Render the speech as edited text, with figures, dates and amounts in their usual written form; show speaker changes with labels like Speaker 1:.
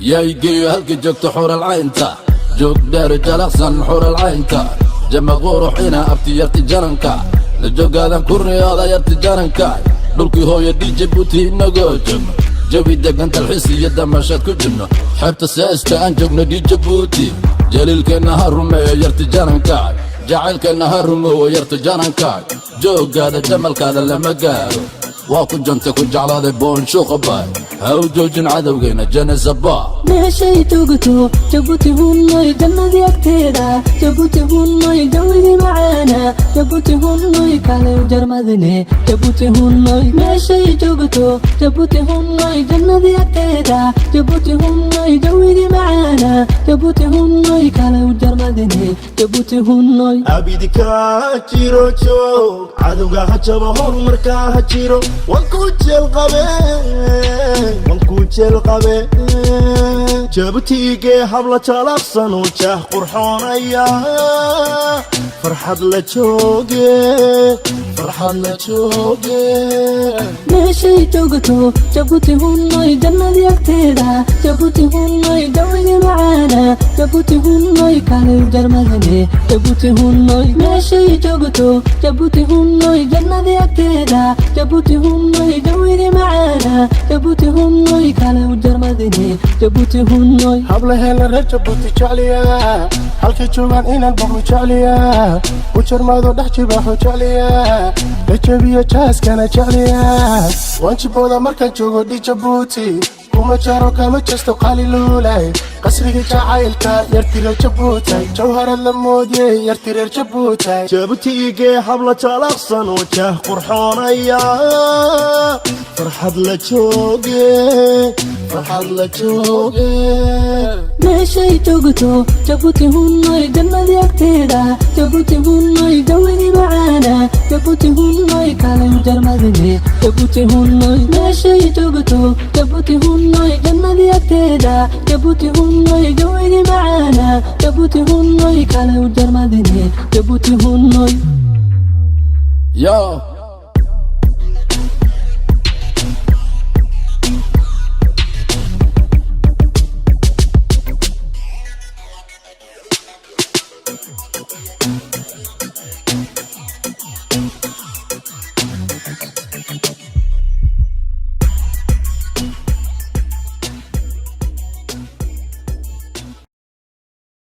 Speaker 1: Yaygeeyo halka joogta xural caynta, joog dheer jalaqsan xural caynta, jama qurux ina abti yarti jananka la joogaadan ku riyooda yarti jananka. Dhulkii hooyo Djibuuti inagoo joogno, jawi degan, dalxiis iyo damashaad ku jirno, xeebta seesta aan joogno Djibuuti. Jaliilkeenna ha rumeeyo yarti jananka, jacaylkeenna ha rumoowo yarti jananka. Jooggaada jamalkaada lama gaaro, waa ku janta ku jeclaaday boonshuuqabay. Ha u joojin cadowgeenna jenesaba.
Speaker 2: Meeshay joogto Jabuuti hunnoy, jannadii agteeda. Jabuuti hunnoy, jawigii macaana. Jabuuti hunnoy, kale u jarmadine. Jabuuti hunnoy. Meeshay joogto Jabuuti hunnoy, jannadii agteeda. Jabuuti hunnoy, jawigii macaana. Jabuuti hunnoy, kale u jarmadine. Jabuuti hunnoy.
Speaker 3: Abidka jiro joog, cadowga ha jabo, horumarka ha jiro. Waan ku jeel qabe, waan ku jeel qabe. Jabuutigee habla jalaqsan oo jaah qurxoonaya, farxad la jooge, farxad la jooge.
Speaker 2: Meeshay joogto Jabuuti hunnoy, jannadii agteeda. Jabuuti hunnoy, jawigii macaana. Jabuuti hunnoy, kale u jarmadine. Jabuuti hunnoy. Meeshay joogto Jabuuti hunnoy, jannadii agteeda. Jabuuti hunnoy, jawigii macaana. Jabuuti hunnoy, kale u jarmadine. Jabuuti hunnoy.
Speaker 4: Hablaheena reer Jabuuti jecliya, halkay joogaan inaan boqno jecliya, u jarmaado dhex jibaaxo jecliya, la jabiyo jaaskana jecliya. Waan jibooda markaan joogo dhi Jabuuti, kuma jaro kama jesto qaliluulay. Qasriga jacaylka yartireer Jabuutay, jawharad la moodiyey yartireer Jabuutay.
Speaker 3: Jabuutigee habla jalaqsan oo jaah qurxoonaya, farxad la jooge, farxad la jooge.
Speaker 2: Meeshay joogto Jabuuti hunnoy, jannadii agteeda. Jabuuti hunnoy, jawigii macaana. Jabuuti hunnoy, kale u jarmadine. Jabuuti hunnoy. Meeshay joogto Jabuuti hunnoy, jannadii agteeda. Jabuuti hunnoy, jawigii macaana. Jabuuti hunnoy, kale u jarmadine. Jabuuti hunnoy.
Speaker 1: Yo.